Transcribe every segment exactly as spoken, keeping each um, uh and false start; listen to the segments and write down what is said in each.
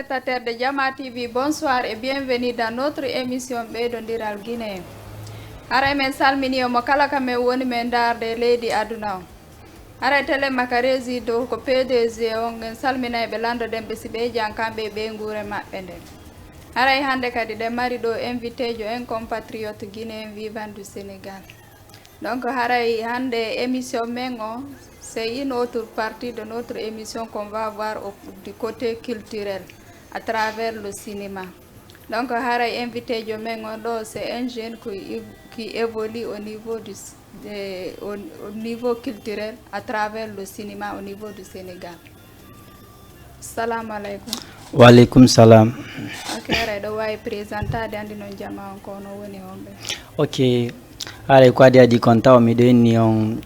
Téléspectateurs de Jama T V, bonsoir et bienvenue dans notre émission Ɓeydondiral Guinée. Haray men salmini mo kala ka men woni men ndaarde leydi aduna o. Haray télé Makaresi dow ko P D G on, en salminay ɓe, lanndo ɗen ɓe si ɓe jan kamɓe e ɓeynguure maɓɓe nden. Haray hannde kadi ɗen mari ɗo invité jo en, compatriote guinéen vivant du Sénégal. Donc haray hannde émission men o, c'est une autre partie de notre émission qu'on va voir au, du côté culturel à travers le cinéma. Donc haray invité jo men o ɗo, c'est un jeune qui, qui évolue au niveau du, de, au, au niveau culturel à travers le cinéma au niveau du Sénégal. Salamu aleykum. Wa aleykum salam. Ok, haray ɗo waawi présentade, anndi noon jama on ko no woni homɓe. Ok, haray ko adi adi kon taw miɗo inni on,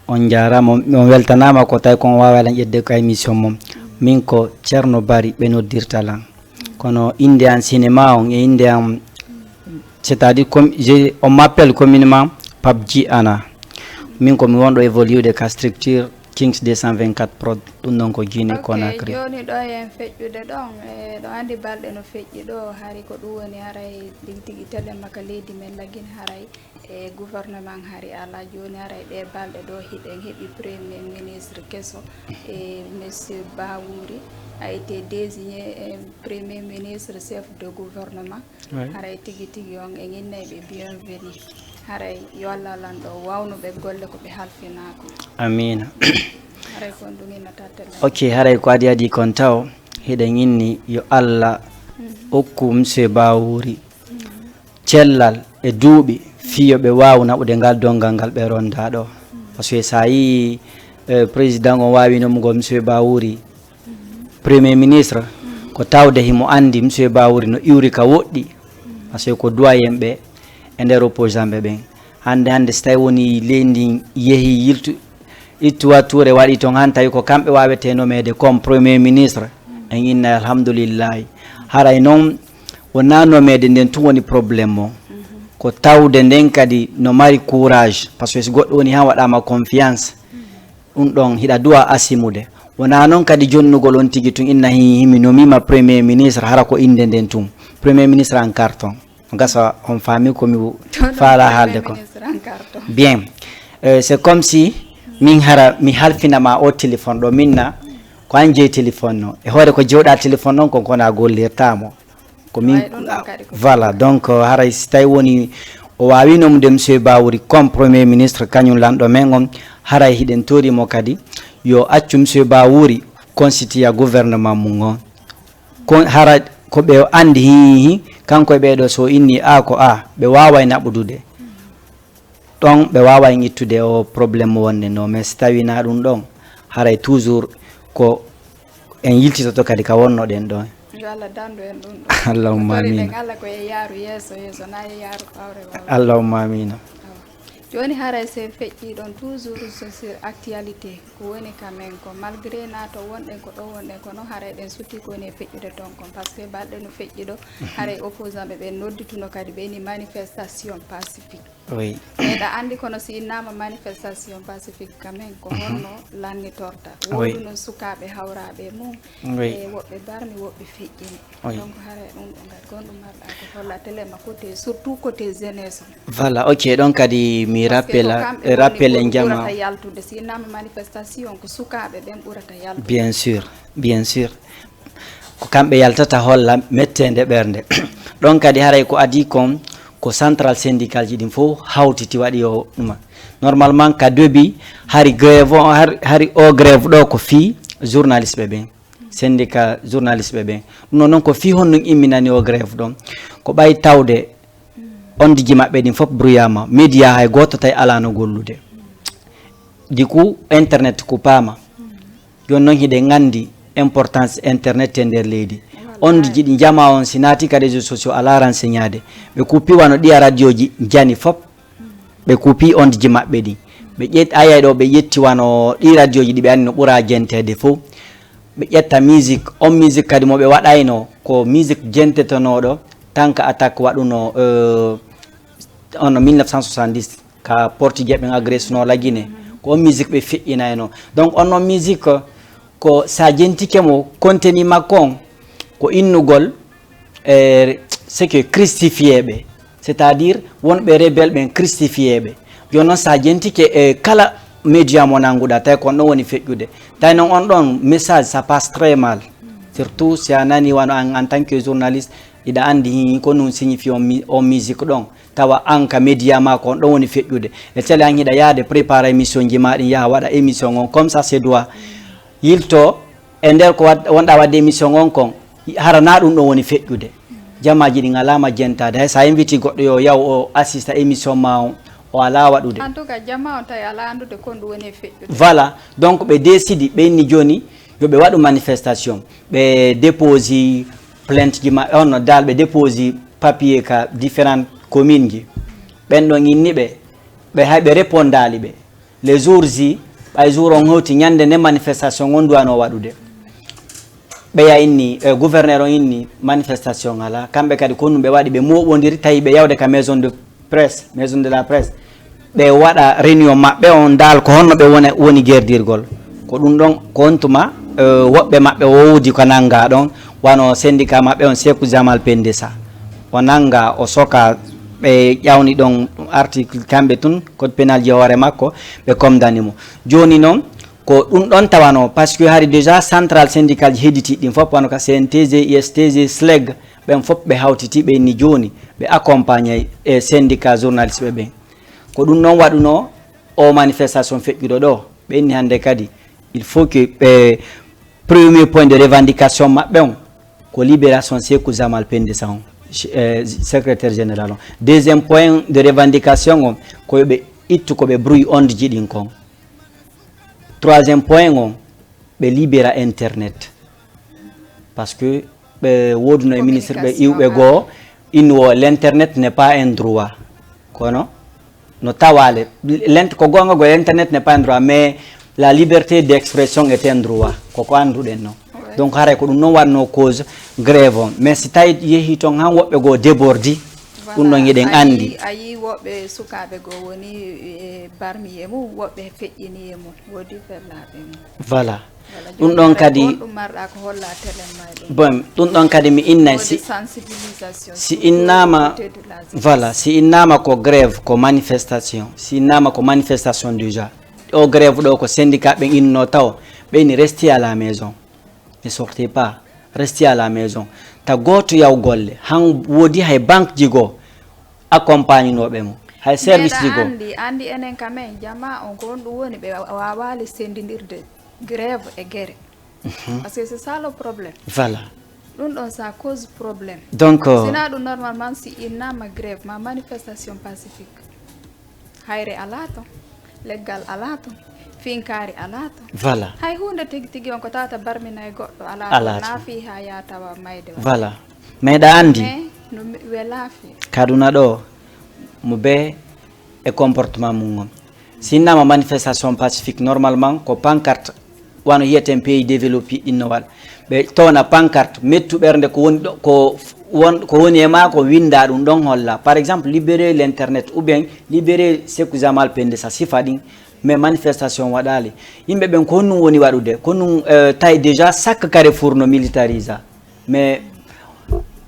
on njaaraama, on, on weltanaama ko tawi kon waawi lan ƴettude ko émission mon. Min ko Ceerno Bari ɓe noddirta lan. Kono innde an cinéma on e innde an, c'est-à-dire comme je, on m'appelle communément P U B G Ana. Min ko mi wonɗo évolude ka structure Kings deux cent vingt-quatre Prod, ɗum ɗon ko Guinée Conakry. Ok, jooni ɗo en feƴƴude ɗon, e ɗo anndi balɗe no feƴƴi ɗo, hari ko ɗum woni haray tigi tigi télé Maka leydi men Lagine haray e gouvernement hari alaa. Jooni haray ɗe balɗe ɗo hiɗen heɓi premier ministre keso, e monsieur Bawuri a été désigné, e premier ministre, chef de gouvernement. Oui. Haray tigi tigi on en innay ɓe bienvenue. Haray yo Allah lanɗo wawnuɓe golle ko ɓe halfinaa ko. Amiina. Haray ko on ɗum innata télé. Ok, haray ko adi adi kon taw, hiɗen inni yo Allah okku monsieur Bawuri cellal e duuɓi fii yo ɓe waawu naɓude ngal donngal ngal ɓe rondaa ɗo. Parce que so a yii, eh, président on waawino mo ngo monsieur Bawuri, premier ministre, ko tawde himo anndi monsieur Bawuri no iwri ka woɗɗi, parce que ko doyen ɓe e nder opposant ɓe ɓen. Hannde, hannde so tawi woni leydi ndin yehi yiltu, ittu wattuure waɗi toon, han tawi ko kamɓe waawetee nomeede comme premier ministre, en inna alhamdulillahi. Haray noon wonaa nomeede nden tun woni problème o. Ko tawde nden kadi no mari courage, parce que si goɗɗo woni han waɗaama confiance, ɗum ɗon hiɗa duwa asimude. Wonaa noon kadi jonnugol on tigi tun inna hi, himi nomiima premier ministre, hara ko innde nden tun. Premier ministre en carton. Gasa on faami ko mi faalaa haalde kon. Bien. Euh, c'est comme si min hara mi halfina ma o téléphone ɗo, minna ko an jeyi téléphone no. E hoore ko jewɗa téléphone non kon kona gollirta mo. Ko min, voilà, donc, euh, haray si tawi woni o waawino mo de monsieur Bawuri comme premier ministre, kañum lanɗo men on, haray hiɗen tori mo kadi yo accu monsieur Bawuri constitua gouvernement mum on. Kon hara ko ɓe anndi hi, hi, kanko e ɓeeɗo so inni A ko A, ɓe waaway naɓudude. Ɗon ɓe waaway ittude o problème wonde no, mais si tawi na ɗum ɗon, haray toujours ko en yiltitoto kadi ka wonnoɗen ɗon. Yo Allah dandu en ɗum ɗon. Allahumma amin. Toriɗen Allah ko e yaaru yeeso, yeeso na e yaaru fawre wawre. Allahumma amin. Awa. Jooni haray sen feƴƴi ɗon toujours so sur actualité. Ko woni ka men ko, malgré na to wonɗen ko ɗo wonɗen, kono haray ɗen sutti ko woni e feƴƴude ton kon, parce que balɗe no feƴƴi ɗo, haray opposant ɓe ɓen noddituno kadi ɓe ni manifestation pacifique. Oui. Meɗa anndi kono si innama manifestation pacifique quand même ko honno lannitorta? Oui. Woodi noon sukaaɓe hawraaɓe e mum, oui, e woɓɓe barmi, woɓɓe feƴƴini. Oui. Donc haray ɗum ɗo ngal gonɗum marɗa ko holla télé ma côté, surtout côté jeunesse. Voilà, ok, ɗon kadi mi rappela, rappel en jama. Ɓurata yaltude, si innama manifestation, ko sukaaɓe ɓen ɓurata yaltude. Bien sûr, bien sûr. Ko kamɓe yaltata holla mettende ɓernde. Ɗon kadi haray ko adi kon, ko central syndical ji ɗin fof hawtiti waɗi o ɗuma. Normalement, ka début, hari grève o, hari, hari o grève ɗo ko fii journaliste ɓe ɓen. Syndicat journaliste ɓe ɓen. Ɗum noon, noon ko fii honɗum imminani o grève ɗon? Ko ɓay tawde ondiji maɓɓe ɗin fof bruyama, média hay gooto tawi alaano gollude. Du coup, internet kuppaama. Jooni noon hiɗen nganndi importance internet e nder leydi. Ondiji ɗi jama on si naati ka réseaux sociaux alaa renseignaade. Ɓe kuppi wano ɗiya radioji njani fof. Ɓe kuupi ondiji maɓɓe ɗin. Ɓe ƴet-, ayay ɗo ɓe ƴetti wano ɗi radioji ɗi ɓe anndi no ɓura jenteede fof. Ɓe ƴetta musique, on musique kadi mo ɓe waɗayno ko musique jentetenooɗo, tanka attaque waɗuno, euh, on no mille neuf cent soixante-dix, ka portugais ɓen agressino la Guinée. Ko on musique ɓe feƴƴinayno. Donc on non musique, ko sa jentike mo, contenu makko on, ko innugol e ce que christifié ɓe, c'est-à-dire wonɓe rebelle ɓen christifié ɓe. Jooni noon, so a jentike e kala média mo nannguɗaa, tawi ko on ɗon woni feƴƴude. Tawi noon on ɗon message, ça passe très mal, surtout si a nani wano an, en tant que journaliste, iɗa anndi hin ko ɗum signifie on mi- on musique ɗon. Tawa an ka média ma ko on ɗon woni feƴƴude, e tele an hiɗa yaade prépare émission ji ma ɗin, yaha waɗa émission on comme ça c'est droit, yilto e nder ko wad- wonɗa waɗde émission on kon, hara na ɗum ɗon woni feƴƴude. Jamaaji ɗin alaa majjentaade, hay so a inviti goɗɗo yo yaw o assista émission ma on, o alaa waɗude. En tout cas, jamaa on tawi alaa anndude kon ɗum woni e feƴƴude. Voilà. Donc ɓe décidi, ɓe inni jooni yo ɓe waɗu manifestation, ɓe déposi plainte ji maɓɓe, honno dal ɓe déposi papier ka différentes communes ji. Ɓen ɗon inni ɓe, ɓe hay ɓe répondaali ɓe. Les jours ji, ɓay jour on hewti, ñannde nde manifestation on duwanoo waɗude, ɓeya inni, eh, gouverneur on inni manifestation alaa. Kamɓe kadi ko ɗum ɓe waɗi, ɓe mooɓondiri, tawi ɓe yawde ka maison de presse, maison de la presse, ɓe waɗa réunion maɓɓe on, dal ko honno ɓe wona- woni gerdirgol. Ko ɗum ɗon, ko on tuma, eh, woɓɓe maɓɓe wowdi ko nannga ɗon, wano syndicat maɓɓe on, Seku Jamal Pendesa. O nannga, o soka, ɓe ƴawni ɗon article kamɓe tun, code pénal ji hoore makko, ɓe komdani mo. Jooni noon, ko ɗum ɗon tawano, parce que hari déjà central syndical ji hedditi ɗin fof, wano ka C N T G, U S T G, SLEG, ɓen fof ɓe hawtiti, ɓe inni jooni ɓe accompagne e syndicat journaliste ɓe ɓen. Ko ɗum noon waɗuno o manifestation feƴƴuɗo ɗo. Ɓe inni hannde kadi, il faut que ɓe, premier point de revendication maɓɓe on, ko libération Seku Jamal Pendesa on, eh, secrétaire général on. Deuxième point de revendication on, ko yo ɓe ittu ko ɓe bruit onde ji ɗin kon. Troisième point on, ɓe libéra internet. Parce que ɓe wooduno e ministre ɓe iwɓe goo, innuwo l'internet n'est pas un droit. Kono no tawaale, l'int- ko goonga goo, l'internet n'est pas un droit, mais la liberté d'expression est un droit. Ko ko annduɗen non. Ouais. Donc haray ko ɗum noon waɗno cause grève on. Mais si tawi yehi toon han woɓɓe goo débordi, ɗum ɗon hiɗen anndi. A yii woɓɓe sukaaɓe goo woni e barmi e mum, woɓɓe feƴƴini e mum, woodi fellaaɓe e mum. Voilà. Voilà, ɗum ɗon kadi, ɗum marɗa ko holla telen may ɗum. Bon, ɗum ɗon kadi mi innay si, sensibilisation, si surtout innama, au côté de la jeunesse. Voilà, si innama ko grève, ko manifestation, si innama ko manifestation déjà, o grève ɗo ko syndicat ɓen innuno taw, ɓe inni restez à la maison, ne sortez pas, restez à la maison. Ta gooto yaw golle, han woodi hay banque ji goo accompagne nooɓe mo, hay service ji goo. Anndi, anndi enen ka men, jamaa on ko honɗum woni ɓe wa- waawaali senndindirde grève e gere. Mhm. Parce que c'est ça le problème. Voilà. Ɗum ɗon ça cause problème. Donc, euh, sina ɗum normalement si innama grève ma manifestation pacifique, hayre alaa ton, leggal alaa ton, finkaari alaa ton. Voilà. Hay huunde tigi tigi on ko tawata barmina e goɗɗo alaa ton, alaa ton. Laafi haa yaa tawa mayde wala. Voilà. Mais ɗa anndi, mais no mi- we laafi. Kaduna ɗo, mo be e comportement mum on. Si innama manifestation pacifique, normalement ko pancarte, wano yiyeten pays développé ɗin no waɗa. Ɓe towna pancarte, mettu ɓernde ko woni ɗo, ko won, ko woni e maa ko winnda ɗum ɗon holla. Par exemple, libérer l'internet ou bien libérer Seku Jamal Pendesa, sifa ɗin, mais manifestation waɗaali. Yimɓe ɓen ko honɗum woni waɗude? Ko ɗum, euh, tawi déjà chaque carrefour no militarisé. Mais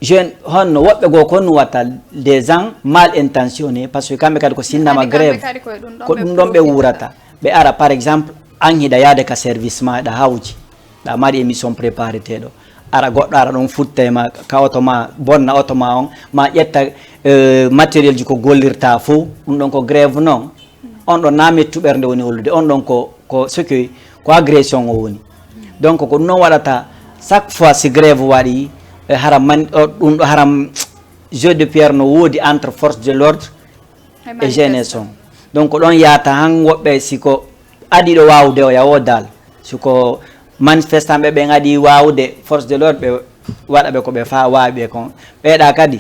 jeune, honno woɓɓe goo ko honɗum watta, des gens mal intentionnés, parce que kamɓe kadi ko si innama grève, ko ɗum ɗon ɓe wuurata. Ɓe ara, par exemple, an hiɗa yaade ka service ma, ɗa hawji, ɗa mari émission préparé teɗo, ara goɗɗo ara ɗon futta e ma ka oto ma, bonna oto ma on, ma ƴetta, euh, matériel ji ko gollirta fof, ɗum ɗon ko grève non. On ɗon na mettu ɓernde woni hollude, on ɗon ko, ko ce que, ko agression o woni. Donc ko ɗum noon waɗata chaque fois si grève waɗi, e haram man, o, ɗum ɗo haram jeu de pierre no woodi entre force de l'ordre e jeunesse on. Donc ko ɗon yahata han woɓɓe si ko adi ɗo waawude o yawo dal. Si ko manifestant ɓe ɓen adi waawude force de l'ordre ɓe waɗa ɓe ko ɓe fa waawi ɓe kon. Ɓeeɗa kadi.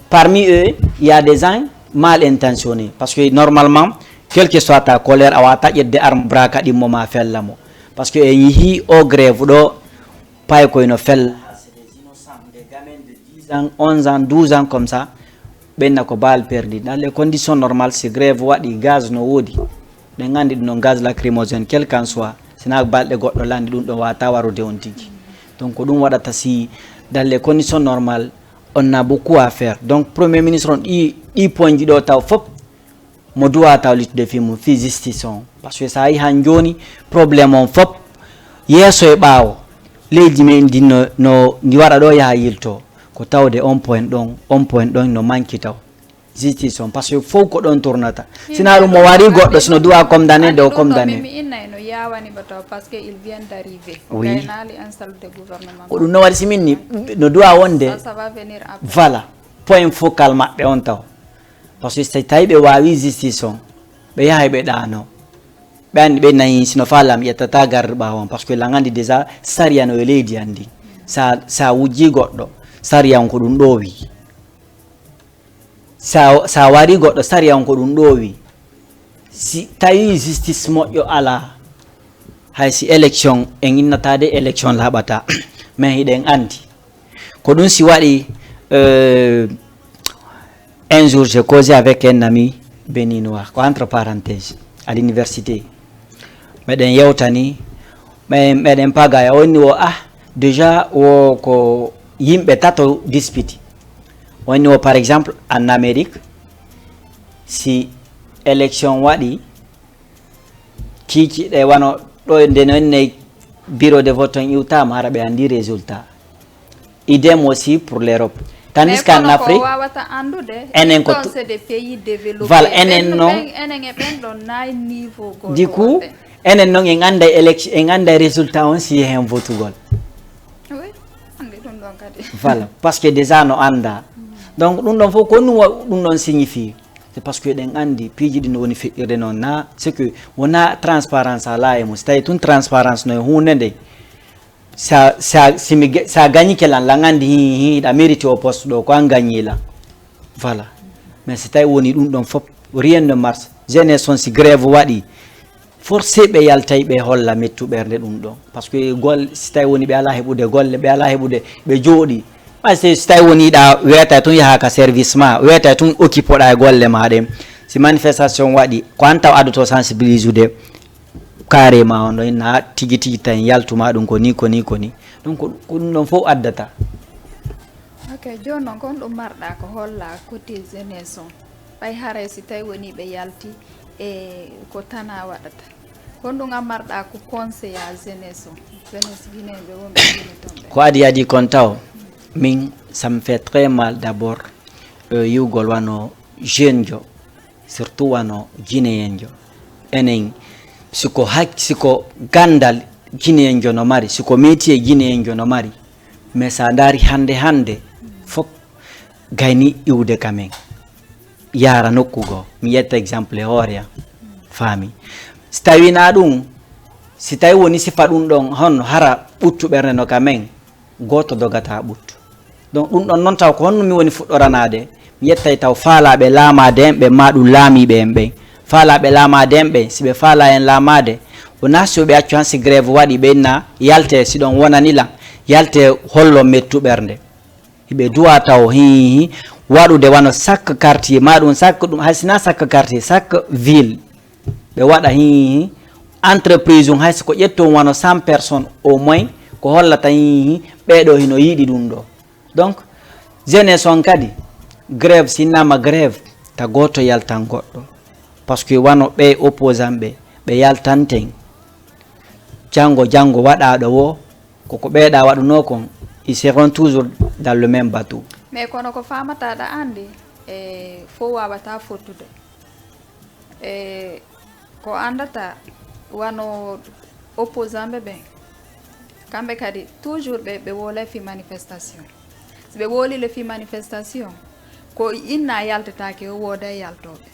Parmi eux, il y a des gens mal intentionnés. Parce que normalement, quelle que soit ta colère, a waawata ƴettude arme bras kaɗimmo ma fella mo. Parce que en yii o grève ɗo, pay koy no fella. C'est des innocents, des gamins de dix ans, onze ans, douze ans comme ça. Ɓenna ko balle perdues. Dans les conditions normales, si grève waɗi, gaz no woodi. Ɓe nganndi ɗum noon, gaz lacrymogène, quel qu'en soit, sina balɗe goɗɗo lanndi ɗum ɗo waawata warude on tigi. Donc ko ɗum waɗata si dans les conditions normales, on a beaucoup à faire. Donc Premier Ministre on ɗi, ɗi point ji ɗo taw fof mo duwa taw littude fi mum fi justice on. Parce que sa yi han joni problème on fof yeeso e ɓaawo leydi men ndi no, no ndi waɗa ɗo yaha yilto ko tawde on point ɗon, on point ɗon no manki taw. Justice on, parce que fof ko ɗon tournata. Sina ɗum mo wari goɗɗo sino duwa condamné dow condamné. Mi innay no yawani ba taw parce que il vient d'arriver. Oui. Gaynaali en salle de gouvernement. Ko ɗum no waɗi si min ni no duwa wonde. Ça, ça va venir après. Voilà. Point focal maɓɓe on taw. Parce que so tawi ɓe wawi justice on ɓe yahay ɓe ɗano. Ɓe andi ɓe nayi sino fa lam ƴettata garde ɓawo on parce que lan andi déjà sariya no e leydi andi. Sa, sa wujji goɗɗo sariya on ko ɗum ɗo wi. Sa, sa wari goɗɗo sariya on ko ɗum ɗo wi. Si tawi justice moƴƴo ala hay si élection en innatade élection laɓata. Mais hiɗen andi ko ɗum si waɗi euh, un jour j'ai causé avec un ami béninois ko entre parenthèse à l'université. Meɗen yewtani meɗen pagaya onni o ah déjà o ko yimɓe tato dispiti. Woni o par exemple en Amérique si élection waɗi kiikiɗe wano ɗo nde nonne bureau de vote on iwtama hara ɓe andi résultat. Idem aussi pour l'Europe. Tandis qu'en Afrique enen ko voilà enen non du coup enen non en anda élection en anda résultat on si hen votugol. Voilà parce que déjà no anda donc ɗum ɗon fof ko ɗum ɗum ɗon signifie c'est parce que eɗen andi piiji ɗi no woni feƴƴirde noon na c'est que wona transparence ala e mum so tawi tun transparence no e hunde nde sa sa simi sa gagnike lan lan andi hi hiɗa mérite o poste ɗo ko an gagni lan. Voilà mais so tawi woni ɗum ɗon fof rien ne marche jeunesse on si grève waɗi forcé ɓe yaltay ɓe holla mettu ɓernde ɗum ɗon parce que golle si tawi woni ɓe ala heɓude golle ɓe ala heɓude ɓe jooɗi parce que si tawi woni ɗa weta tun yaha ka service ma weta tun occupoɗa e golle ma ɗen si manifestation waɗi ko an taw addoto sensibiliser ude carrément on ɗon na tigi tigi tan yaltuma ɗum ko ni ko ni ko ni donc ko ɗum ɗon fof addata. Ok jooni noon ko honɗum marɗa ko holla côté jeunesse on ɓay haray si tawi woni ɓe yalti e ko tana waɗata honɗum a marɗa ko conseil à jeunesse on jeunesse guinéen ɓe wonɓe guine toon ɓe ko adi adi kon taw min ça me fait très mal d'abord euh, yiwgol wano jeune jo surtout wano guinéen jo enen siko hak siko gandal guinéen jo no mari siko métier guinéen jo no mari mais sa ndaari hannde hannde fof gayni iwde ka men yaara nokku goo mi yetta exemple e hoore am faami si tawina ɗum si tawi woni sifa ɗum ɗon honno hara ɓuttu ɓernde no ka men gooto dogata ɓuttu donc ɗum ɗon noon taw ko honno mi woni fuɗɗoranaade mi yettay taw faalaaɓe laamaade en ɓe ma ɗum laamiiɓe en ɓen faalaaɓe laamaade en ɓen si ɓe faala en laamaade wonaa si ɓe accu han si grève waɗi ɓe inna yalte si ɗon wonani lan yalte hollo mettu ɓernde hiɓe duwa taw hihi waɗude wano chaque quartier ma ɗum chaque ɗum hay sina chaque quartier chaque ville ɓe waɗa hihi entreprise um hay soko ƴetton wano cent personnes au moins ko hollata hihi ɓeɗo hino yiɗi ɗum ɗo donc jeunesse on kadi grève sinnama grève ta goto yaltan goɗɗo parce que wano ɓe opposant ɓe ɓe yaltanten janngo janngo waɗaɗo wo koko ɓeeɗa waɗuno kon ils seront toujours dans le même bateau. Mais kono ko famataɗa andi e fof wawata fottude e ko andata wano opposant ɓe ɓen kamɓe kadi toujours ɓe ɓe wolay fi manifestation si ɓe wolile fi manifestation ko inna yaltetake o wooda e yaltoɓe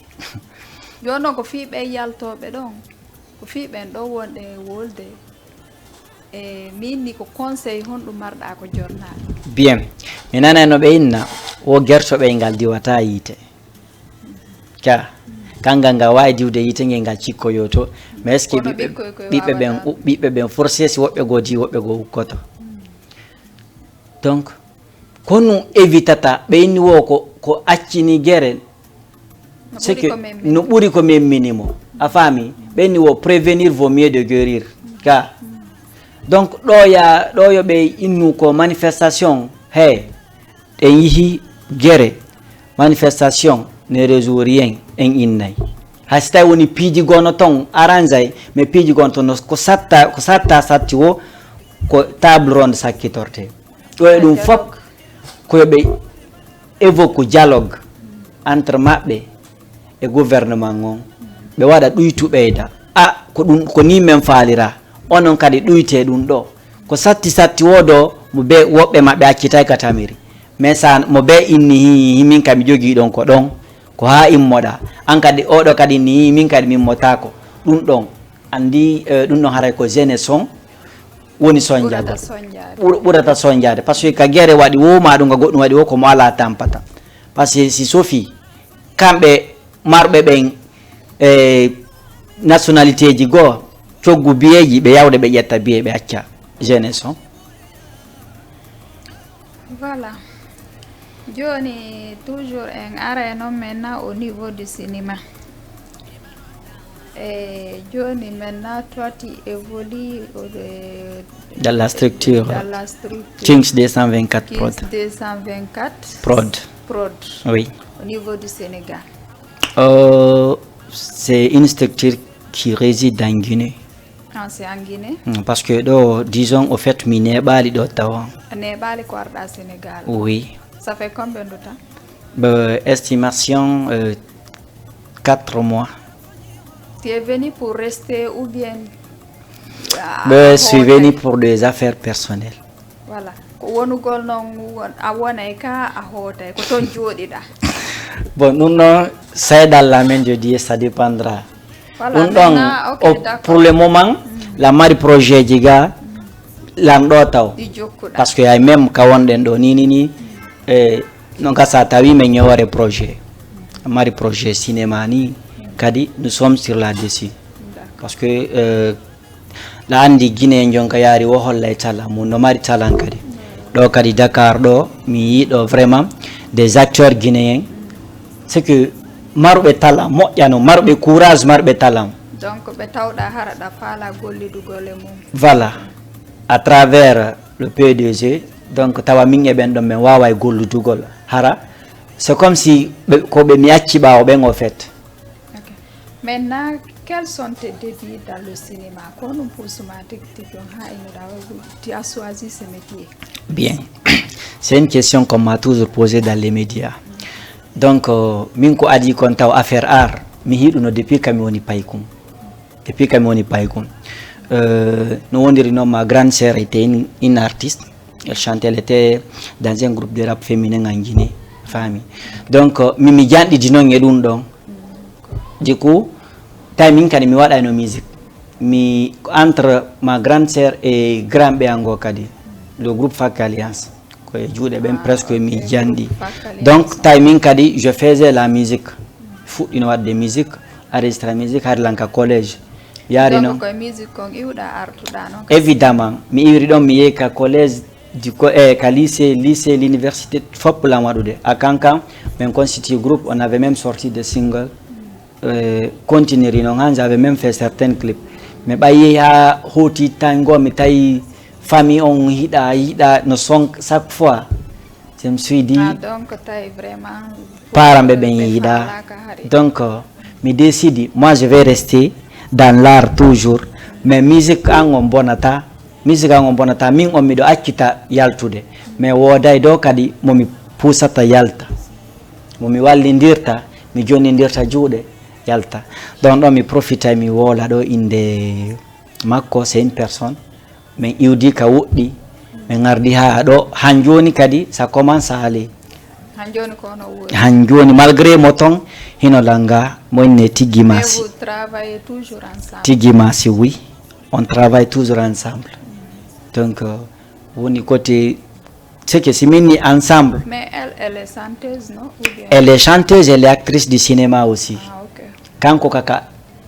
joni noon ko fi ɓe yaltoɓe ɗon ko fi ɓen ɗo wonɗe e wolde e min ni ko conseil honɗum marɗa ko jornaɗo bien mi nanay no ɓe inna wo gertoɓe ngal diwata yiite ka kangal ngal wawi diwde yiite ngel ngal cikkoyo to mais est ce que ɓiɓɓe ɓen ɓiɓɓe ɓen forcé si woɓɓe goo di woɓɓe goo ukkoto donc ko ɗum évitata ɓe inni wo ko ko accini gere c'est que no ɓuri ko memminimo a faami ɓe inni wo prévenir vaut mieux de guérir ka Donc ɗo ya ɗo yo ɓe innu ko manifestation, he ɗen yihi gere, manifestation ne réseau rien en innay. Hay si tawi woni piiji gono ton arrange ay, mais piiji gono ton ko satta ko satta satti wo ko table ronde sakkitorte. Ɗo e ɗum fop ko yo ɓe évoque dialogue entre maɓɓe e gouvernement on, ɓe waɗa ɗuytu ɓeyda. A ko ɗum ko ni men faalira. Onon kadi ɗuyte ɗum ɗo. Ko satti satti wo ɗo mo be woɓɓe maɓɓe accitay ka tamiri. Mais sa mo be inni hi hi min kadi mi jogii ɗon ko ɗon ko haa immoɗa. An kadi oɗo kadi inni hi min kadi mi immotaako. Ɗum ɗon andi eh, ɗum ɗon haray ko jeunesse on woni sonjagol. Ɓurata sonjaade. Ɓur- ɓurata sonjaade par ce que ka gere waɗi wo ma ɗum ka goɗɗum waɗi wo ko mo alaa tampata. Par ce que si sofi kamɓe marɓe ɓen e nationalité ji goo coggu biyeeji ɓe yawde ɓe ƴetta biye ɓe acca jeunesse on. Voilà. Jooni toujours en aray noon maintenant au niveau du cinéma. E jooni maintenant toi tu évolues au- de- Dans la structure dans la structure Kings deux cent vingt-quatre Prod. Kings deux cent vingt-quatre Prod. Prod Oui. Au niveau du Sénégal. Euh, c'est une structure qui réside en Guinée. Ah, c'est en Guinée. Mm, parce que ɗo disons au fait mi neeɓaali ɗo tawa. A neeɓaali ko arɗa Sénégal. Oui. Ça fait combien de temps? Euh, estimation euh, quatre mois. Tu es venu pour rester ou bien Je suis venu pour des affaires personnelles. Voilà. Ko wonugol noon a wonay ka a hootay ko toon jooɗiɗa. Bon ɗum ɗon, ça est dans la main de Dieu, ça dépendra. Voilà, Ɗum ɗon maintenant, ok, o- d'accord. Pour le moment la mari projet ji ga lan ɗo taw. Ɗi jokkuɗa. Parce que hay même ka wonɗen ɗo ni ni ni e no gasa tawi men ñewore projet mari projet cinéma ni kadi nous sommes sur la dessus. Parce que euh, la andi Guinée jonka yaari wo hollay talan mum no mari talan kadi. Ɗo kadi Dakar ɗo mi yiiɗo vraiment des acteurs guinéens c'est que marɓe talan moƴƴano marɓe courage marɓe talan. Donc ɓe tawɗa hara ɗa faala gollidugol e mum. Voilà. À travers le P D G donc tawa min e ɓen ɗon min waaway gollidugol hara c'est comme si ɓe- ko ɓe mi acci ɓaawo ɓen au fait. Ok. Maintenant, quels sont tes débuts dans le cinéma? Ko honɗum puusuma tigi tigi on haa inoɗa waɗi tu as choisi ce métier? Bien. C'est une question qu'on m'a toujours posée dans les médias. Donc euh, min ko adi kon taw affaire art mi hiɗuno depuis kami woni paykun. Depuis kami woni paykun. Euh, no wondiri noon ma grande sœur était une, une artiste. Elle chantait, elle était dans un groupe de rap féminin en Guinée. Faami. Donc euh, mi mi janɗidi noon e ɗum ɗon. Du coup tawi min kadi mi waɗayno musique mi entre ma grande sœur e grand ɓeya ngo kadi le groupe Fak Alliance ko e juuɗe ɓen presque mi janɗi. Donc tawi min kadi je faisais la musique fuɗɗino waɗde musique enregistra musique hari lanka collège yaari noon. Koye musique kon iwɗa artuɗa noon. Évidemment mi iwri ɗon mi yehi ka collège du co- eh, ka lycée lycée l'université fop lan waɗude a kankan min constitue groupe on avait même sorti de single euh, continuer noon han j'avais même fait certains clips mais ɓay yehi ha hooti tawi ngo mi tawi famille on hiɗa yiɗa no son chaque fois je me suis dit Ah, donc tawi vraiment parents ɓe ɓen yiɗa donc euh, mi décidi moi je vais rester dans l'art toujours mais musique an on bonata musique an on bonata min on miɗo accita yaltude mais wooday ɗo kadi mo mi puusata yalta mo mi wallindirta mi jonnindirta juuɗe yalta donc ɗon mi profitay mi woola ɗo inde makko c'est une personne min iwdi ka woɗɗi min ngardi ha ɗo han joni kadi ça commence à aller. Han joni ko ono woni. Han joni malgré mo ton hino langa mo inne tigi masi. Vous travaillez toujours ensemble. Tigi masi oui on travaille toujours ensemble donc euh, woni côté c'est que si min ni ensemble. Mais elle, elle est chanteuse, non? Ou bien? Elle est chanteuse, elle est actrice du cinéma aussi. Ah, ok. Kanko kaka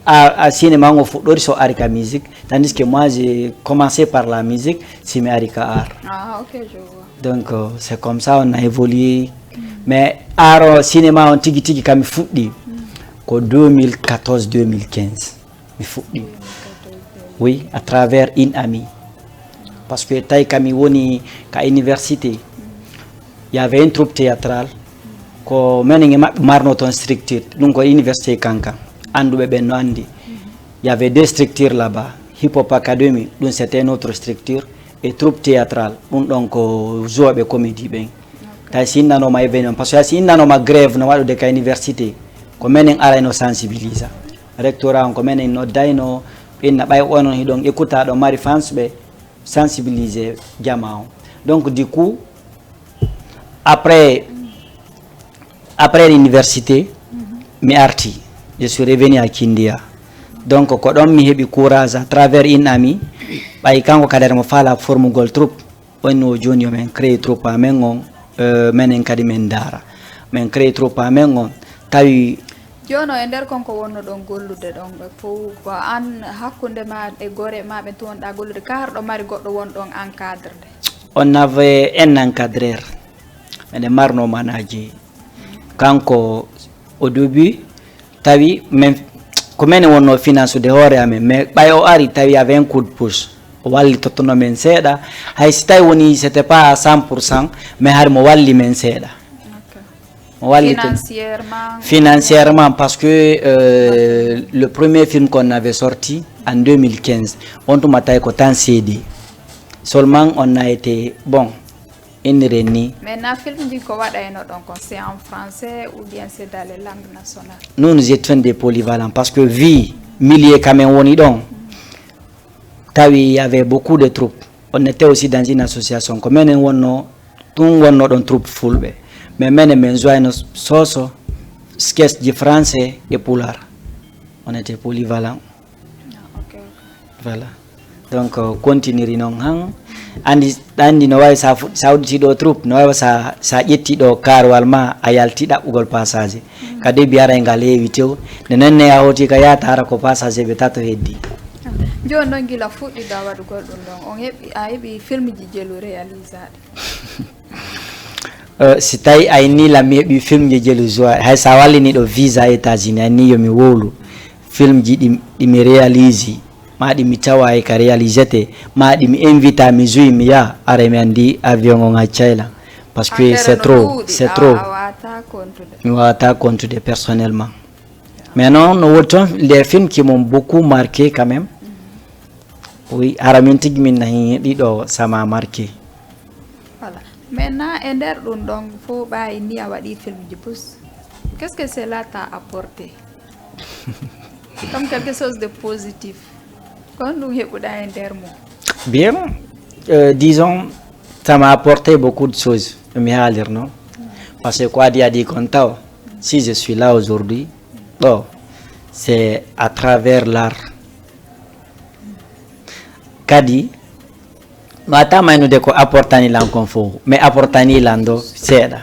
a, a cinéma ngo fuɗɗori so ari ka musique tandis que moi j'ai commencé par la musique si mi ari ka art. Ah, ok, je vois. Donc euh, c'est comme ça on a évolué mais art cinéma on tigi tigi kami fuɗɗi ko deux mille quatorze deux mille quinze mi fuɗɗi oui à travers une amie. Parce que tawi kami woni ka université, y avait une troupe théâtrale, ko menen e maɓɓe marno toon structure, ɗum ko université Kankan, annduɓe ɓen no anndi. Y avait deux structures là-bas, Hip Hop Academy, ɗum c'était une autre structure, et troupe théâtrale, ɗum ɗon ko joueɓe comédie ɓen. Tawi si innanoma événement, parce que si innanoma grève no waɗude ka université, ko menen arayno sensibilisa. Rectorat on ko menen noddayno, ɓinna ɓay onon hiɗon écouta ɗo mari fans ɓe, sensibiliser jama on. Donc du coup, après, après l'université, mi arti, je suis revenu à Kindia. Donc ko ɗon mi heɓi courage à travers in ami, ɓay kanko kadi mo faala formugol troupe, on o joni yo men créé troupe amen on, euh, menen kadi men daara. Men créé troupe amen on, tawi Jooni e nder kon ko wonno ɗon gollude ɗon ɓe fow, ko an hakkunde ma e gore ma ɓe tuwonɗa gollude, ka harɗo mari goɗɗo won ɗon encadrede? On avait un encadreur, menen marno manager. Kanko au début, tawi men, ko menen wonno finance de hoore amen, mais ɓay o ari tawi avec un coup de pouce, o walli tottono men seeɗa, hay si tawi woni c'était pas à cent pour cent, mais hari mo walli men seeɗa. Mo walli ton Financièrement. Financièrement, parce que euh, le premier film qu'on avait sorti en deux mille quinze, on tuma tawi ko tan C D. Seulement on a été bon, in renni. Maintenant film ji ko waɗayno ɗon kon, c'est en français ou bien c'est dans les langues nationales? Nous, nous étions des polyvalents parce que vu milieu quand même woni ɗon, tawi y avait beaucoup de troupes. On était aussi dans une association. Ko menen wonno, ɗum wonno ɗon troupe fulɓe. Mais menen men jouayno soso, sketch ji français et pulaar. On était polyvalent. Ah, ok, ok. Voilà. Donc euh, continuiri noon han. Andi andi no wawi sa fu- sa udditi ɗo troupe, no wawi sa sa ƴetti ɗo karwal ma a yalti ɗaɓɓugol passager. Ka début aray ngal heewi tew. Nde nenne a hoti ka yaata hara ko passager ɓe tato heddi. Jooni noon gila fuɗɗiɗa waɗugol ɗum ɗon, on heɓi a heɓi film ji jelu réalisaɗi? Euh, si tawi a inni lam mi heɓi film ji jelu joie, hay sa wallini ɗo visa États-Unis, a inni yo mi wowlu film ji ɗi, ɗi mi réalise, ma ɗi mi tawa e ka réalisete, ma ɗi mi invita mi joue mi yaha, aray mi andi avion on accay lan. Parce que c'est trop, c'est trop. Mi wawata comptude personnellement. Mais non, no woodi toon les films qui m'ont beaucoup marqué quand même. Oui, hara min tigi min nahi ɗiɗo sama marqué. Voilà. Maintenant e nder ɗum ɗon fof ɓayi ni a waɗi film ji bus, qu'est-ce que cela t'a apporté comme quelque chose de positif? Kon ɗum heɓuɗa e nder mum? Bien, euh, disons, ça m'a apporté beaucoup de choses, mi haalirno. Parce que ko adi adi kon taw, si je suis là aujourd'hui, ɗo, c'est à travers l'art. Kadi mi wawata maynude ko apportani lan kon fof, mais apportani lan ɗo seeɗa.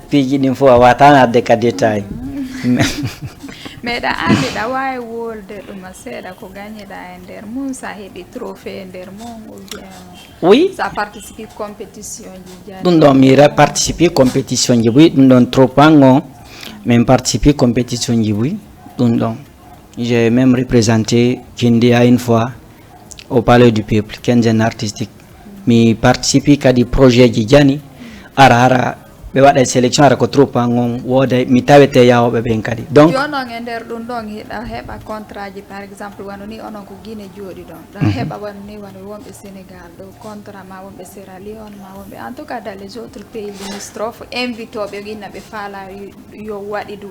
Piiji ɗin fof a wawata nadde ka détail. Mais ɗa andi ɗa wawi wolde ɗuma seeɗa ko gañeɗa e nder mum, sa heɓi trophée e nder mum ou bien? Oui. Sa participe compétition ji jani? Ɗum ɗon mi participe compétition ji buy, ɗum ɗon tropango min participe compétition ji buy. Ɗum ɗon j'ai même représenté Kindia une fois au palais du peuple, quinzaine artistique. Mi participe kadi projet ji jani, ara hara ɓe waɗa sélection, ara ko troupe an on wooda mi tawete yahoɓe ɓen kadi. Donc jonon e nder ɗum ɗon hiɗa heɓa contrat ji, par exemple wano ni onon ko Guinée jooɗi ɗon, ɗa heɓa wano ni wano wonɓe Sénégal ɗo contrat ma wonɓe Sierra Leone ma wonɓe en tout cas dans les autres pays limitrophes invitoɓe inna ɓe faala yo waɗi du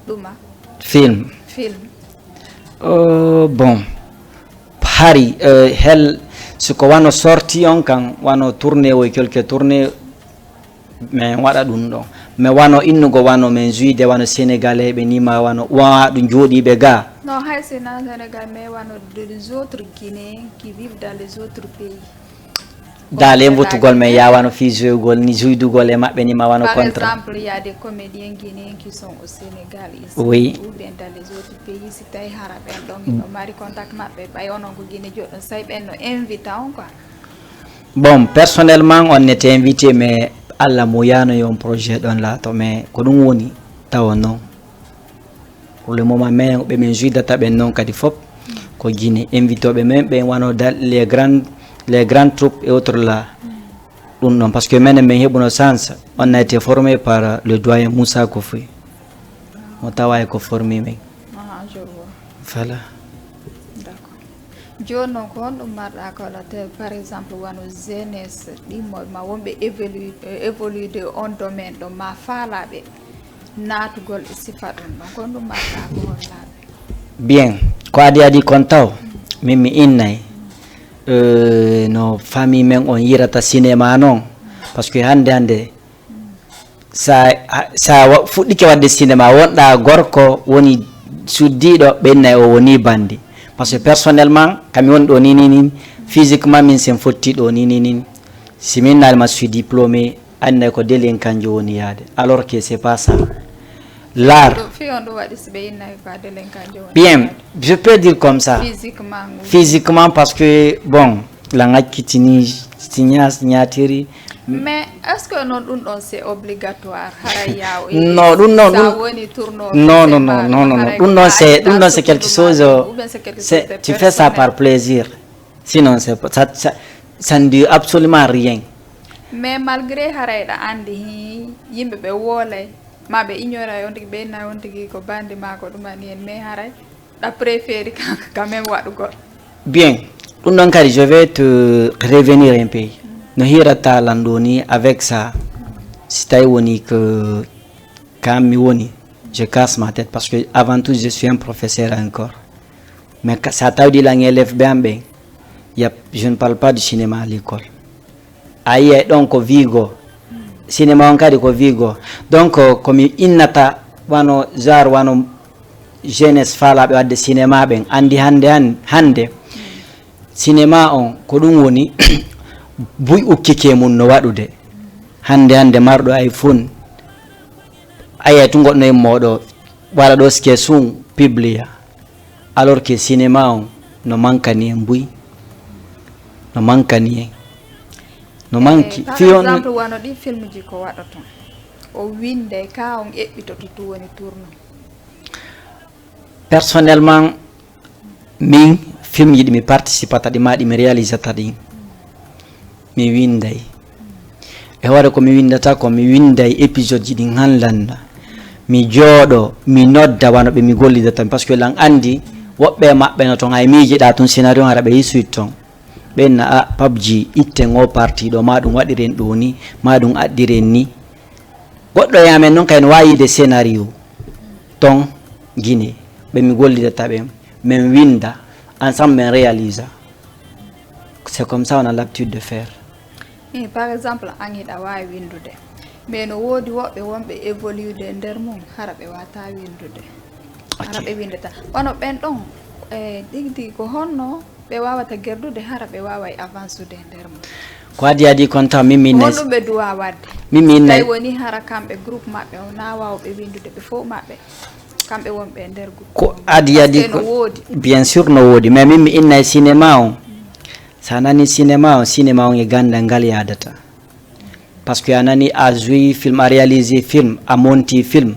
ɗuma film? Film. Oh, bon, hari euh, hel siko wano sorti on kan wano tourné o quelque tourné min waɗa ɗum ɗo. Mais wano innugo wano min juyde wano sénégalais ɓe nima wano wa ɗum jooɗiɓe ga. Non, hay sina Sénégal mais wano des autres Guinéens qui vivent dans les autres pays. Dale mvutugol men yawano fi joygol ni juydugol e maɓɓe ni ma wano contrat. Par exemple il y a des comédiens guinéens qui sont au Sénégal ici, Oui. Ou bien dans les autres pays si tawi hara ɓen ɗon ino mari contact maɓɓe ɓay onon ko Guinée joɗɗon, so tawi ɓen no invita on quoi? Bon, personnellement on était invité mais Allah muyano yon projet ɗon laato, mais ko ɗum woni tawa non. Pour le moment mais ɓe min juydata ɓen noon kadi fof ko Guinée, invitoɓe men ɓen wano dal les grandes les grandes troupes et autres là. Ɗum ɗon, parce que menen min heɓuno chance, on a été formé par le doyen Moussa Kofoy. Mo tawa e ko formi min. Ah, je vois. Voilà. D'accord. Jooni noon, ko honɗum marɗa ko latte, par exemple, wano jeunesse ɗimmoɓe ma wonɓe évolude, évolude on domaine ɗo ma faalaɓe naatugol e sifa ɗum ɗon, ko honɗum marɗa ko hollaɓe? Bien, ko adi adi kon taw, min mi innay euh, no famille men on yirata cinéma noon, parce que hannde hannde sa, sa wa- fuɗɗike wadde cinéma, wonɗa gorko woni suddiɗo, ɓennay o woni bandi. Parce que personnellement kami woni ɗo ni ni ni, physiquement min sen fotti ɗo ni ni ni, si min nalma suis diplômé, annay ko délinquant jowoni yaade, alors que c'est pas ça. L'art. Fi on ɗum waɗi si ɓe innay ko a délinquant jowoni Bien, je peux dire comme ça. Physiquement ngu. Physiquement, parce que bon, la ngakkitini signa signatiri. Mais est-ce que noon ɗum ɗon c'est obligatoire? Haray yaw Non, ɗum non, sa ɗum- woni tourno Non, non, non, non, non, non. Ɗum ɗon c'est, ɗum ɗon c'est quelque chose, euh, c'est, tu fais ça par plaisir. Sinon c'est pas- ça, ça, ça ne dit absolument rien. Mais malgré haray ɗa anndi hi yimɓe ɓe woolay ma ɓe ignoray on tigi, ɓe innay on tigi ko bandi ma ko ɗum ani en, mais haray ɗa préféri quand même waɗugol. Bien, ɗum ɗon kadi je vais te revenir un peu. No hirata lan ɗo ni avec ça, si tawi woni que quand mi woni, je casse ma tête parce que avant tout je suis un professeur encore. Mais ka- sa tawdi lan élève ɓe an ɓen, y a- je ne parle pas du cinéma à l'école. A yiyay ɗon ko vigo, cinéma on kadi ko vigo. Donc komi innata wano genre wano jeunesse faalaɓe wadde cinéma ɓen andi hande han- hande cinéma on ko ɗum woni buy ukkike mum no waɗude. Hande hande marɗo iPhone, ayay tu goɗɗo e moɗo wala ɗo ske sun publia. Alors que cinéma on no mankani en buy, no mankani en, no manki. Par Fi on- exemple wano ɗi filmji ko waɗoton, o winday ka on eɓɓitoto tu woni tourno? Personnellement, min filmji ɗi mi participata ɗi ma ɗi mi réalisata ɗi, mi winday. E hoore ko mi windata ko, mi winday épisode ji ɗin han landa. Mi jooɗo mi nodda wano ɓe mi gollidata, parce que lan andi woɓɓe e maɓɓe no ton hay miijiɗa tun scénario hara ɓe hissuit ton. Ɓenna a pabji itten o parti ɗo, ma ɗum waɗiren ɗo ni, ma ɗum aɗɗiren ni. Goɗɗo e amen noon kay no waawi yiide scénario ton Guinée, ɓe mi gollidata ɓen, min winda ensemble, min réalisa. C'est comme ça on a l'habitude de faire. Eh, par exemple an hiɗa waawi windude, mais no woodi woɓɓe wonɓe évolude e nder mum hara ɓe wata windude, hara ɓe windata. Wano ɓen ɗon, e ɗigdi ko honno ɓe wawata gerdude hara ɓe waway avancude e nder mum? Ko adi adi kon taw min min nay Honɗum ɓe duwa wadde? Min min Tawi nay woni hara kamɓe groupe maɓɓe o na wawɓe windude ɓe fof maɓɓe, kamɓe wonɓe e nder groupe. Ko adi adi Parce que ko no woodi. Bien sûr no woodi, mais min mi innay cinéma on. Sa nani cinéma on, cinéma on e gandal ngal yadata. Parce que a nani a joué film, a réalisé film, a monti film,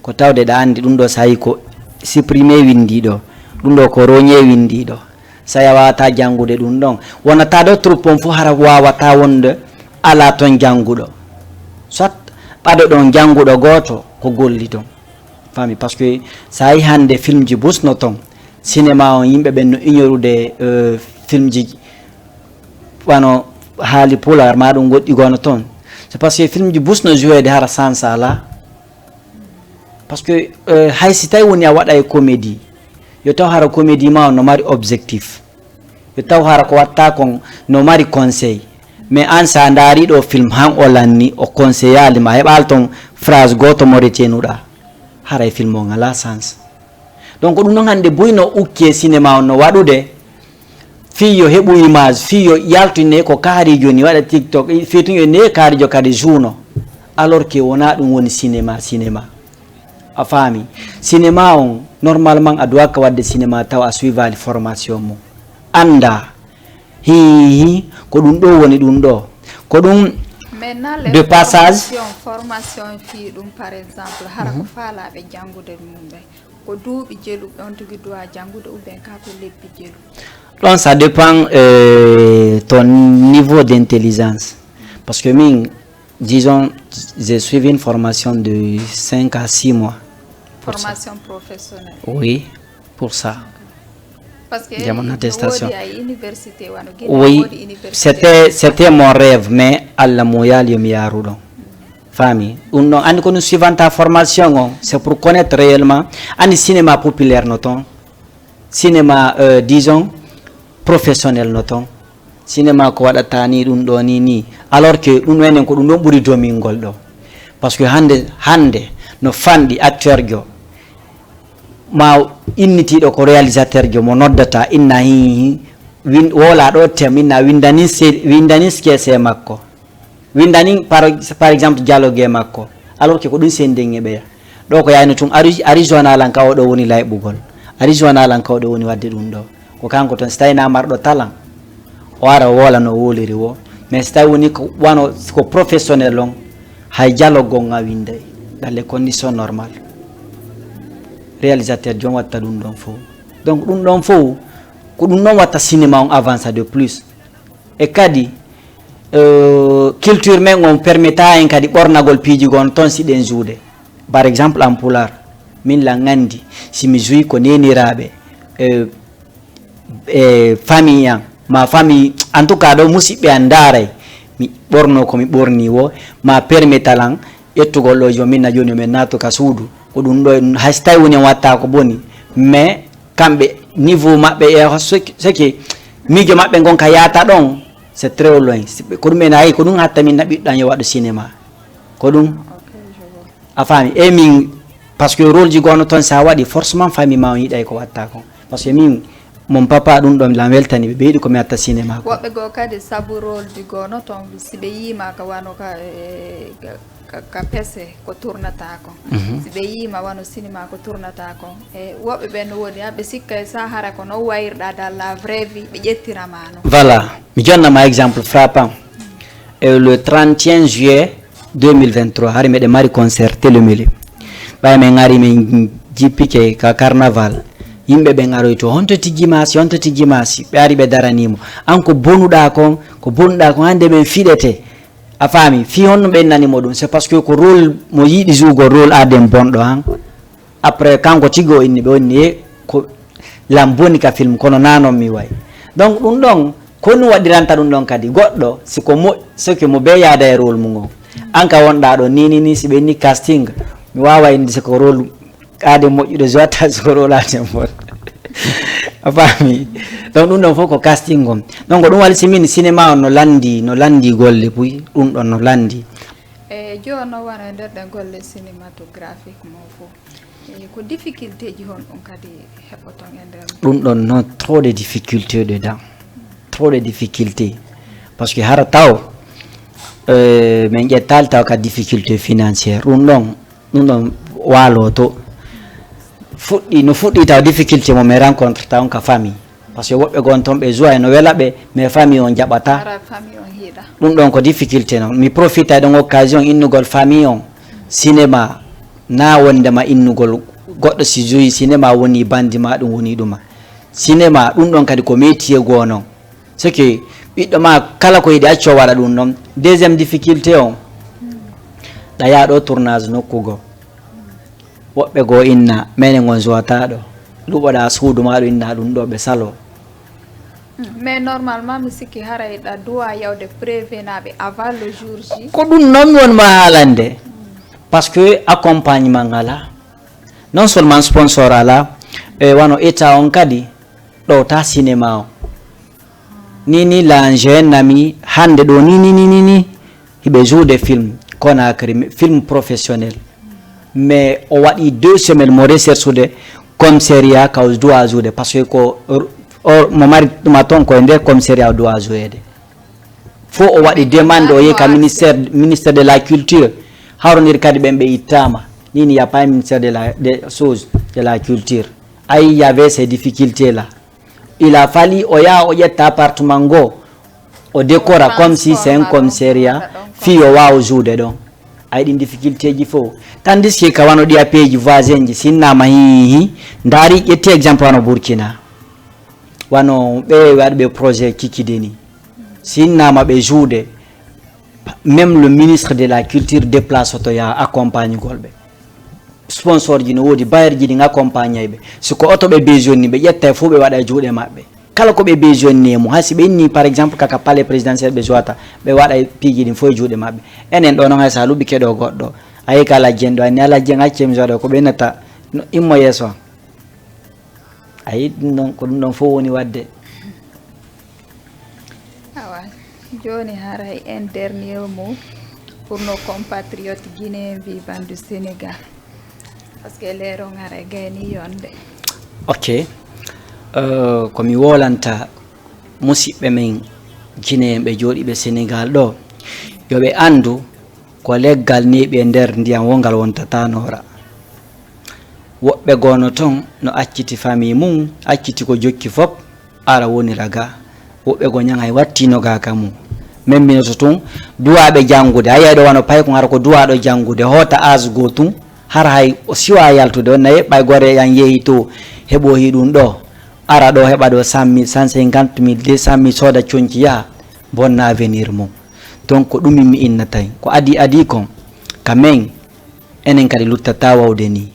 ko tawde ɗa andi ɗum ɗo sa yi ko supprimé windiɗo, ɗum ɗo ko roñe windiɗo. Sa yawata janngude ɗum ɗon, wonata ɗo troupe on fof hara wawata wonde ala ton jannguɗo. Soit ɓaɗo ɗon jannguɗo gooto ko golli ton. Fami, parce que sa yi hande film ji busno ton cinéma on, yimɓe ɓen no ignorude euh, film ji wano haali pular ma ɗum goɗɗi gono ton. C'est parce que film ji busno jouede hara sans ala. Parce que euh, hay si tawi woni a waɗa e comédie, yo taw hara comédie ma on no mari objectif, yo taw hara ko watta kon no mari conseil. Mais an sa ndaari ɗo film han o lanni o conseillali ma, heɓal ton phrase goto mo retenuɗa, haray film on ala sens. Donc ɗum noon hande buyno ukke cinéma on no waɗude fii yo heɓu image, fii yo yaltine ko kaari joni waɗa TikTok, fii tun yo ne kaarijo kadi juuno. Alors que wona ɗum woni cinéma cinéma. A faami? Cinéma on normalement a duwaka wadde cinéma taw a suivali formation mum, anda hi hi ko ɗum ɗo woni ɗum ɗo, ko ɗum Mais na les de passage. Formation, formation fii ɗum par exemple hara ko faalaɓe janngude ɗum ɓe ko duuɓi jeluɓe on tigi duwa janngude ou bien ka ko lebbi jelu? Ɗon, ça dépend euh, ton niveau d'intelligence. Parce que min, disons, j'ai suivi une formation de cinq à six mois. Pour ça. Formation professionnelle. Oui, pour ça. Parce que J'ai mon no attestation. Woodi ay université wano Guinée, Oui, woodi université. C'était c'était mon rêve, mais Allah mo yaali yo mi yaaru ɗon. Faami? Ɗum ɗon, anndi ko ɗum suivanta formation on, c'est pour connaître réellement. Anndi cinéma populaire no ton, cinéma, euh, disons, professionnel no ton. Cinéma ko waɗata ni, ɗum ɗo ni, ni. Alors que ɗum enen ko ɗum ɗon ɓuri domingol ɗo. Parce que hannde, hannde no fanɗi acteur jo, ma innitiiɗo ko réalisateur jo mo noddata, inna hi, hi, win-, woola ɗo thème, inna windanis-, windanis kese makko. Windanin, par, par exemple, dialogue e makko. Alors que ko ɗum sennden e ɓeya. Ɗo ko yayno tun, Ari-, Arizona lan ka oɗo woni layɓugol. Arizona lan ka oɗo woni waɗde ɗum ɗo. Ko kanko ton, si tawi na marɗo talan, o ara o woola no o woliri wo. Mais si tawi woni ko wano ko professionnel on, hay dialogue on a winday dans les conditions normales. Réalisateur jom watta ɗum ɗon fof. Donc ɗum ɗon fof, ko ɗum ɗon watta cinéma on avança de plus. E kadi, euh, culture men on permeta en kadi ɓornagol piiji gon ton si ɗen joude. Par exemple, en pulaar, min lan anndi, si mi joué ko neniraaɓe, euh, e famille an, ma famille, en tout cas, ɗo musiɓɓe an ndaaray, mi ɓorno ko mi ɓorni wo, ma permeta lan ƴettugol ɗo, jo min na jooni, min naatu ka suudu, ko ɗum ɗo, hay si tawi woni en watta ko boni, mais kamɓe, niveau maɓɓe, e seki, seki miijo maɓɓe ngon ka yaata ɗon, c'est très loin. Si ɓe, ko ɗum en ayi, ko ɗum hatta min na ɓiɗɗo an yo waɗu cinéma. Ko ɗum, Ok, je vois. a faami? E min, parce que rôle ji gono ton, sa waɗi, forcément famille ma on yiɗay ko watta kon. Parce que min, mon papa, ɗum ɗon lan weltani ɓe, ɓe yiɗi ko mi watta cinéma ko. Woɓɓe goo kadi, sabu rôle ji gono ton, si ɓe yiima ka wano ka, eh, ka, ka, ka pese ko tournata kon. Si ɓe yiima wano cinéma ko tournata kon, e woɓɓe ɓen no woni, ha ɓe sikka e sa hara ko no wayirɗa dans la vraie vie, ɓe ƴettirama no. Voilà, mi jonna ma exemple frappant. Et le trente et un juillet deux mille vingt-trois, hari meɗen mari concert Télémélé. Ɓay men ngari men jippike ka carnaval. Yimɓe ɓen aroy to, honto tigi masi, honto tigi masi. Ɓe ari ɓe daranimo. An ko bonuɗa kon, ko bonuɗa kon, hande men fiɗete. A faami? Fii honno ɓe innani mo ɗum? C'est parce que ko rôle mo yiɗi jougo rôle aden bonɗo han. Après, kanko tigi o inni ɓe, o inni, "E, ko lan boni ka film, kono na non mi wayi." Donc, ɗum ɗon, ko ɗum waɗiranta ɗum ɗon kadi. Goɗɗo, si ko mo, si ko mo be yaada e rôle mum on. An ka wonɗa ɗo, ni, ni, ni, si ɓe inni casting, mi wawa inde si ko rôle aden moƴƴuɗo, joata si ko rôle aden bonɗo. A faami? Donc, ɗum ɗon fof ko casting on. Donc, ɗum waɗi si min cinéma on no landi, no landi golle puy, ɗum ɗon no landi. E jooni no wano e nder ɗen golle cinématographique mo fof. E ko difficulté ji honɗum kadi heɓoton e nder mum? Ɗum ɗon, non, trop de difficultés dedans. Trop de difficultés. Parce que hara taw, euh, min ƴettali taw ka difficulté financière. Ɗum ɗon, ɗum ɗon waalo to. Fuɗɗi, no fuɗɗi taw difficulté mo min rencontre taw ka famille. Parce que woɓɓe gon ton ɓe joie no wela ɓe, mais famille on jaɓata. Ara famille on hiɗa. Ɗum ɗon ko difficulté non. Mi profita e ɗon occasion innugol famille on. Cinéma na wondema innugol goɗɗo si joyi cinéma woni bandi ma ɗum woni ɗuma. Cinéma ɗum ɗon kadi ko métier goo non. C'est que ɓiɗɗo ma kala ko yiɗi acco waɗa ɗum non. Deuxième difficulté on. Ɗa yaa ɗo tournage nokku goo. Woɓɓe goo inna, menen on joata ɗo. Luɓoɗa suudu ma ɗo inna ɗum ɗo ɓe salo. Mais normalement, mi sikki haray ɗa duwa yawde prévenaɓe avant le jour J. Ko ɗum non mi won ma haalande. Parce que accompagnement ngala. Non seulement sponsor ala, e wano état on kadi ɗowta cinéma o. Ni ni la jeune ami hande ɗo ni ni ni ni ni. Hiɓe joude film Conakry, film professionnel. Mais o waɗi deux semaines mo recherche ude commissariat ka o doit joude parce que ko o, mo mari ɗuma ton ko e nder commissariat o doit jouede. Fo o waɗi demande o yehi ka ministère, ministère de la culture. Hawrondir kadi ɓen ɓe ittama. Ni ni y a pas un ministère de la, des choses de la culture. Ay, il y avait ces difficultés là. Il a fallu o yaha o ƴetta appartement ngo o décora comme si c'est un commissariat fii o wawa joude ɗon. Ay ɗin difficulté ji fof. Tandis que ka wano ɗi pays ji voisin ji sinnama hi hi ndaari ƴetti exemple wano Burkina. Wano ɓe waɗɓe projet Kikide ni, si innama ɓe juuɗe, même le ministre de la culture déplace oto yaha accompagne gol ɓe. Sponsor ji no woodi, bailleur ji ɗin accompagne ɓe. Si ko oto ɓe besoin ni, ɓe ƴetta e fof ɓe waɗa e juuɗe maɓɓe. Kala ko ɓe besoin ni e mum, hay si ɓe inni par exemple kaka palais présidentiel ɓe jowata, ɓe waɗa e piiji ɗin fof e juuɗe maɓɓe. Enen ɗo noon hay so a luɓike ɗo goɗɗo, a yehi ka Alhaji Dieng ɗo, a inni Alhaji Dieng acce mi jooɗo ko ɓe innata no immo yeeso am. A yiɗi ɗum ɗon, ko ɗum ɗon fof woni waɗde. Awa, jooni haray un dernier mot pour nos compatriotes guinéens vivant du Sénégal. Parce que leero ngare gayni yonde. Ok. Euh, ko mi wolanta musidɓe men Guinéen ɓe jooɗiiɓe Sénégal ɗo, yo ɓe anndu ko leggal neeɓi e nder ndiyam woo ngal wontata noora. Woɓɓe goo no toon no acciti famille mum, acciti ko jokki fof, ara wonira ga. Woɓɓe goo ñaŋay wattiino ga ka mum. Memmbinoto tun duwaaɓe janngude. A yiyay ɗo wano paykun hara ko duwaaɗo janngude, hoota âge goo tun, hara hay o siwaa yaltude, on na yeɓɓay gore an yehi to, heɓo hi ɗum ɗo, ara ɗo heɓa ɗo cent mille, cent cinquante mille, deux cent mille, sooda conci yaha, bonna avenir mum. Donc ko ɗum mi innatay. Ko adii adii kon, ka men, enen kadi luttata wawde nii.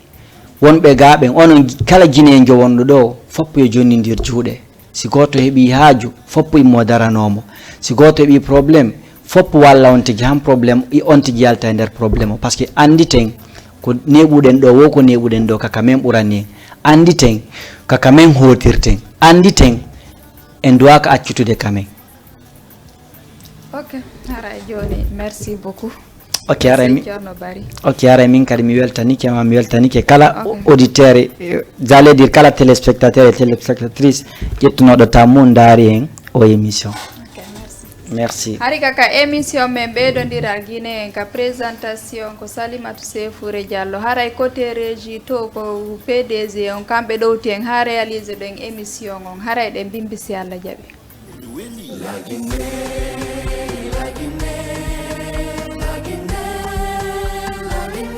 Wonɓe ga ɓen, onon kala jineenjo wonɗo ɗo, foppo yo jonnindir juuɗe. Si gooto heɓii haaju, foppo immoo daranoo mo. Si gooto heɓii problème, foppo walla on tigi han problème, i on tigi yalta e nder problème o. Parce que annditen ko neeɓuɗen ɗo woo, ko neeɓuɗen ɗo kaka men ɓurani en. Annditen kaka men hootirten. Annditen en duwaaka accutude ka men. Ok, haray jooni, merci beaucoup. Ok, haray mi, ok, haray min kadi mi weltanike ma, mi weltanike kala auditeur, eh, j'allais dire kala téléspectateur et téléspectatrice ƴettunooɗo tammu ndaari en o émission. Ok, merci. Merci. Hari ka ka émission men ɓeydondiral Guinée en ka présentation ko Salimatu Sefoure Diallo. Haray côté régie to ko P D G on kamɓe ɗowti en ha réalisé ɗen émission on. Haray ɗen bimbi si Allah jaɓi.